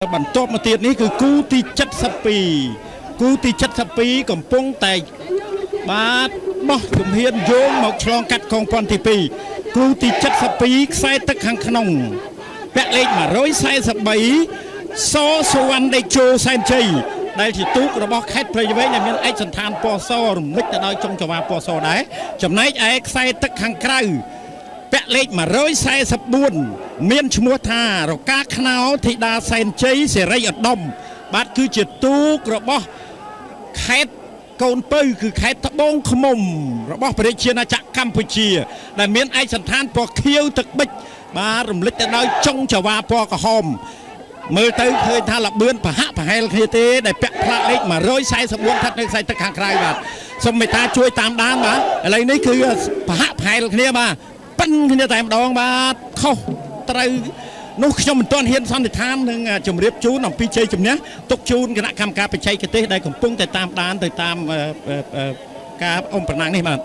បន្ទាប់មកទៀតនេះគឺគូទី72គូទី72កំពុងតែបាទបោះជំហានយោងមកឆ្លងកាត់កងពាន់ទី2គូទី72ខ្សែទឹកខាងក្នុងពាក់លេខ143សសុវណ្ណដេជោសែនជ័យដែលជាទូករបស់ខេត្តព្រៃវែងដែលមានឯកសណ្ឋានពណ៌សរំលេចទៅដោយចុងចង្វាពណ៌សដែរចំណែកឯខ្សែទឹកខាងក្រៅពាក់លេខ144មានឈ្មោះថារកាខ្នោធីតាសែនជ័យសេរីឧត្តមបាទគឺជាទូករបស់ខេត្តកូនពៅគឺខេត្តត្បូងឃ្មុំរបស់ប្រជាណាចក្រកម្ពុជា ដែលមានឯកសណ្ឋានពណ៌ខៀវទឹកប៊ិចបាទរំលេចទៅដោយចុងចង្វាពណ៌ក្រហមមើលទៅឃើញថាលបឿនប្រហាក់ប្រហែលគ្នាទេដែលពាក់ផ្លាកលេខ144ស្ថិតនៅខ្សែទឹកខាងក្រៅបាទសូមមេត្តាជួយតាមដានបាទឥឡូវនេះគឺប្រហាក់ប្រហែលគ្នាបាទប៉ិនគ្នាតែម្ដងបាទខុសត្រូវនោះខ្ញុំមិនទាន់ហ៊ានសន្និដ្ឋាននឹងជម្រាបជូនអំពីជ័យជំនះទុកជូនគណៈកម្មការបច្ចេកទេសដែលកំពុងតែតាមដានទៅតាមការអុំប្រណាំងនេះបាទ។